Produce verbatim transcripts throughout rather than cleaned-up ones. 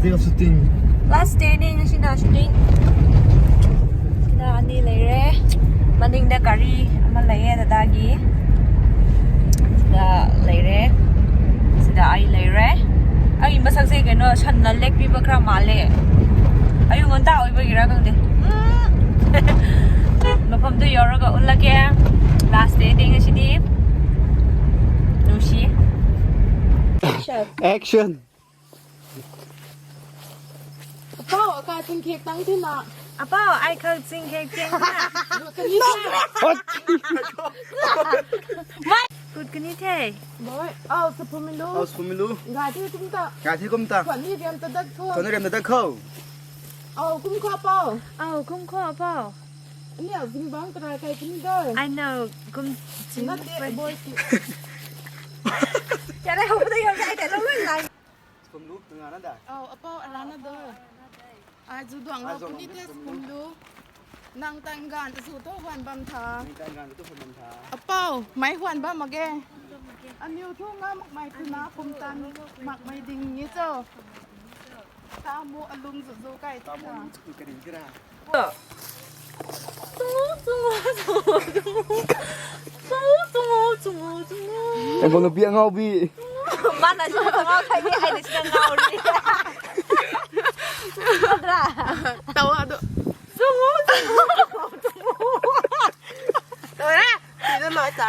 Day of shooting. Last day ni ngasi na shooting. Sida ani leire. Maningda gari ama leiye dadagi. Sida leire. Sida ai leire. Ai masak se kano shanna lek pi bakra male. Ayu ngonta oi bagira kangde. Mapam tu yora ka ulake. Last day ding sini. Nushi. Action. Apau, akai chingkhek tang tina. Apau, ai khak chingkhek tang tina. Kut kani the. Kut kani the. Boy, au, sapum milu. Au, sapum milu. Gai the kum ta. Gai the kum ta. Kwan ni riam ta dak kho. Kwan ni riam ta dak kho. Au, kum kho apau. Au, kum kho apau. Ni au zingbang tara kai kani doi. Ai nau kum ching. Nat de, boy. Kya re, hou de, hou de, kya lo lo lai. Sapum lu, nang na da. Au, apau, arana do. Ai zu duang lo, puni te sapum lu. Nang tan gan zu to huan bam tha. Nang tan gan zu to huan bam tha. Apau, mai huan bam mak ge. Aniu thu nga mak mai tu na pum tan mak mai ding ni cho. Tamu alung zu zu kai tu na. Tamu alung zu kai ding kira. Chungu, chungu, chungu, chungu. Chungu, chungu, chungu, chungu. Ai, bang na biak ngau bi. Mana si ngau thai ni, ai na si ngau ri. Adra. Tawa do. Chungu, chungu, chungu. Tawa na. Ti do noi ta.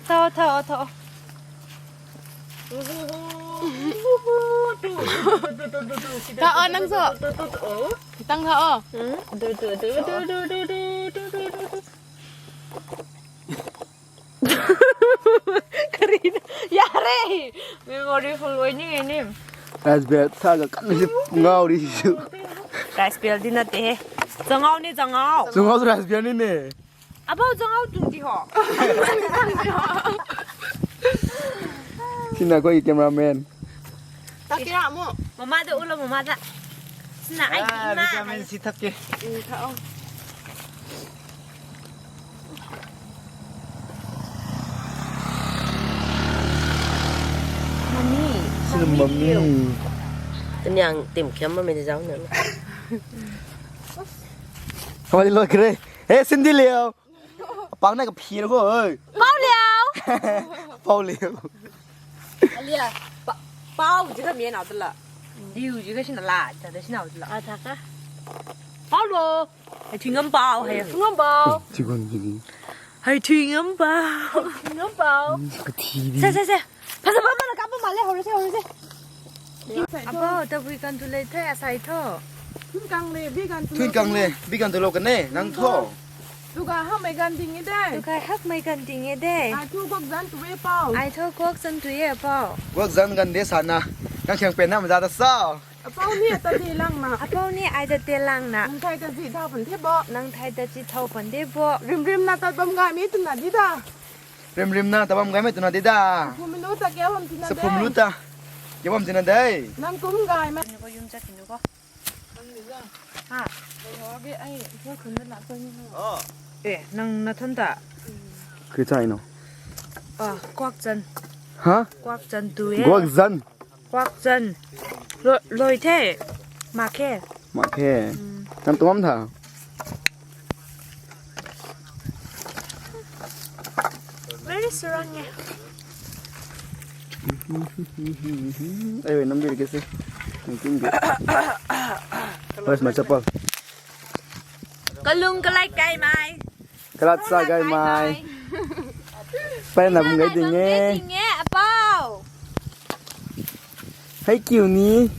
Tho, tho, tho. Tha o, nang so. Tang tha o. Kari na. Yare. Memory full oi ni ni. Rice bell sa ga kan si ngau ri si. Rice bell di na te. Changau ni changau. Changau rice bell ni ne. Abou changau tung di ho. Sina koi cameraman. Takira mo. Mama da ulo mama da. Sina ai ah, ma. Vitamin C thak ke. Mm, tha o. Mami. Sina mami. Tanyang tim khiam mami ni zau na. Hawai lo kre. Hey, Cindy Liu. Pang na ka phir ko, oi. Pau Liu. Pau Liu. Alia, pa-, pau ji ka mi na tala. Liu ji ka sina la, ta da sina tala. A, tha ka. Pau lo. Hai thingam pau, hai thingam pau. Chigon ji. Hai thingam pau. Thingam pau. Ka thi di. Se, se, se. Phasa ba mana kap ma le, hori se, hori se. Abo, tabui kan tu le the, asai tho. Thun kang le, bi kan tu. Thun kang le, bi kan tu lo kan ne, nang tho. Tukai hak mei gan ding e de. Tukai hak mei gan ding e de. Ai thu guak zan tu e pau. Ai thu guak zan tu e pau. Guak zan gan de sana. Nang khiang pen na maza ta sa. Apau ni ata de lang na. Apau ni ai ta de lang na. Nang thai ta zi thau pan the bo. Nang thai ta zi thau pan de bo. Rim rim na tat bam gai mei tu na di da. Rim rim na tat bam gai mei tu na di da. Sapum lu ta kya bam tina de. Sapum lu ta. Kya bam tina de. Nang kum gai mei. Ko yum chat kinu ko. Ha. Ko ge ai ko khun na la ko ni. Oh. Eh, nang na thon ta. Kri chai no. Ah, guak zan. Ha? Guak zan tu e. Guak zan. Guak zan. Lo-, loi the. Mak khe. Mak khe. Mm. Nang tuam tha. Very strong e. Ai, nam bir ke se. Thank you. Where's my chappal? Kalung kalai kai mai. Kalat sa gai mai. Pai na bung gai ding e. Ding e, apau. Hei kiu ni.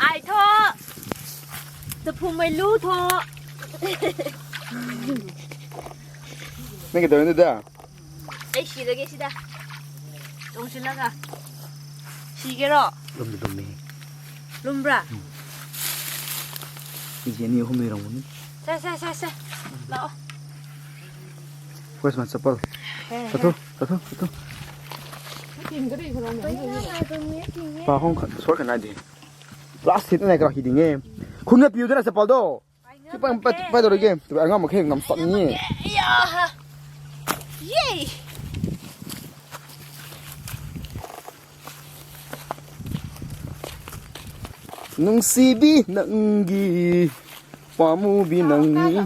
Ai tho. Taphum mai lu tho. Nang ke doi ni da. Ai si lage si da. Tong si laga. Si ke ro. Lum lum ni. Lum bra. Iji ni hum ni rong ni. Sa, sa, sa, sa. Lao. Where's my chappal? Hey, hey. Satu, satu, satu. Pa hong khat, sor khat nai di. Last hit nai kara hi ding e. Khun na piu de na chappal do. Ki pa, pa, pa do re ge. Tu a ngam khe ngam sat ni. Ya. Yay. Nungsibi nanggi, pamubi nangni.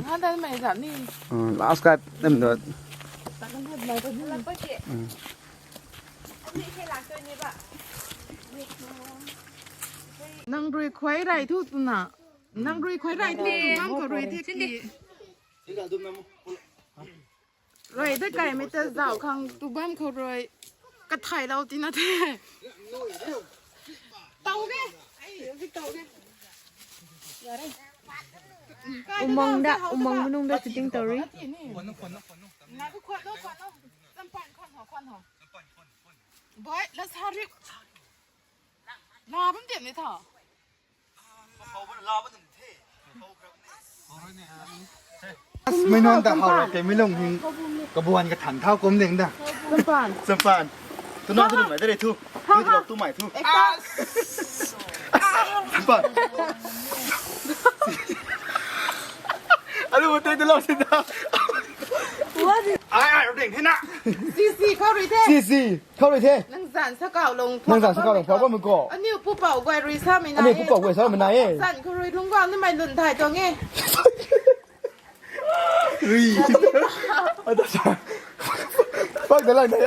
Last card nem dot. Nang rui khuai rai thu twna. Nang rui khuai rai thu, tu bam khou rui the ki. Rui de kaimei ta zauh khang tu bam khou rui. Kathaylou tina the. Tau de. Ai, houzik tau de. Umang da, umang manung da shooting tau rui. Na, khwan no, khwan no. Sampan khwan ho, khwan ho. Boy, la sa ri. La bam diam ni tha. Mei nunc ta how rap kei mei lung hing kabuan kathan thau kum ding da. Sampan. Sampan. Tu na tu mai da re thu. Tu tu mai thu. Sampan. Alu te tu lo si da. Ai ai ding the na. Si si khou rui the. Si si. Khou rui the. Nang zan sa kau lung. Nang zan sa kau lung, phou bam ko. Aniu pupouc guay rui sa mei na. Aniu pupouc guay sa mei na e. Zan khou rui lung guang ni mai lun thai tuang e. Rui. Ada sa. Pak da lang da.